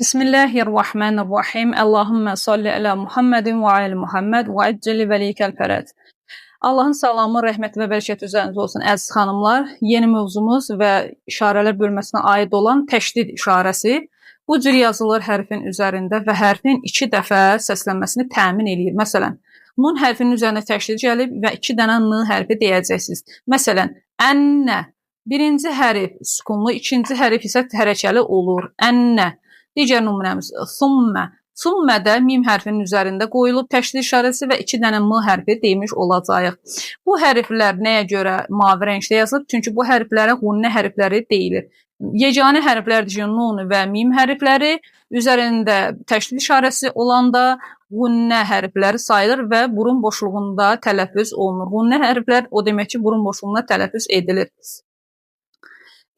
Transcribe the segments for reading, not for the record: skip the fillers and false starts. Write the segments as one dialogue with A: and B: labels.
A: Bismillahirrahmanirrahim. Allahümme salli əla Muhammedin və alə Muhammed və əccəli vəlikəl fərəd. Allahın salamı, rəhməti və bərəkəti üzərinizə olsun, əziz xanımlar. Yeni mövzumuz və işarələr bölməsinə aid olan təşdid işarəsi bu cür yazılır hərfin üzərində və hərfin iki dəfə səslənməsini təmin eləyir. Məsələn, nun hərfinin üzərinə təşdid gəlib və iki dənə n hərfi deyəcəksiniz. Məsələn, ənnə. Birinci hərf sükunlu, ikinci hərf isə hərəkəli olur. Ənnə. Digər nümunəmiz summə. Summə də mim hərfinin üzərində qoyulub təşdid işarəsi və iki dənə m hərfi demiş olacağıq. Bu hərflər nəyə görə mavi rəngdə yazılıb? Çünki bu hərflərə ğunnə hərfləri deyilir. Yeganə hərflərdir ki, nun və mim hərfləri üzərində təşdid işarəsi olanda ğunnə hərfləri sayılır və burun boşluğunda tələffüz olunur. Ğunnə hərflər o demək ki, burun boşluğunda tələffüz edilir.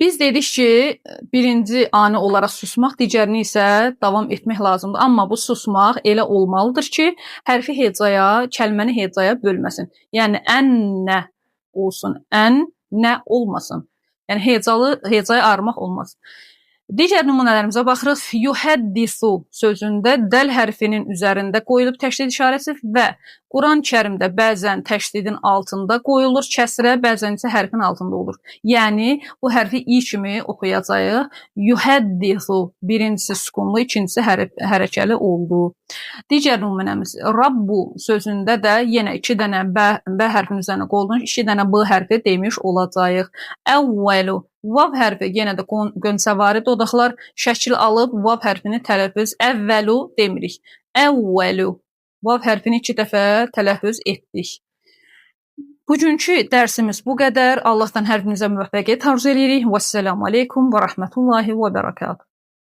A: Biz dedik ki, birinci ani olaraq susmaq, digərini isə davam etmək lazımdır. Amma bu susmaq elə olmalıdır ki, hərfi hecaya, kəlməni hecaya bölməsin. Yəni ənnə olsun, ən nə olmasın. Yəni hecalı hecaya ayırmaq olmaz. Digər nümunələrimizə baxırıq. Yuhəddisu sözündə dəl hərfinin üzərində qoyulub təşdid işarəsi və Quran-Kərimdə bəzən təşdidin altında qoyulur kəsrə, bəzən isə hərfin altında olur. Yəni bu hərfi i kimi oxuyacağıq. Yuhəddisu birincisi sükunlu, ikincisi hərəkəli oldu. Digər nümunəmiz Rabbu sözündə də yenə iki dənə b, b hərfinin üzərinə qoyulmuş, iki dənə b hərfi demiş olacağıq. Əvvəlu vav hərfi yenə də qönsəvari dodaqlar şəkil alıb vav hərfini tələffüz əvvəlu demirik. Əvvəlu vav hərfini iki dəfə tələffüz etdik. Bugünkü dərsimiz bu qədər. Allahdan hər birinizə müvəffəqiyyət arzu edirik. Vəssalamu aleykum və rəhmətullahi və bərəkatuhu.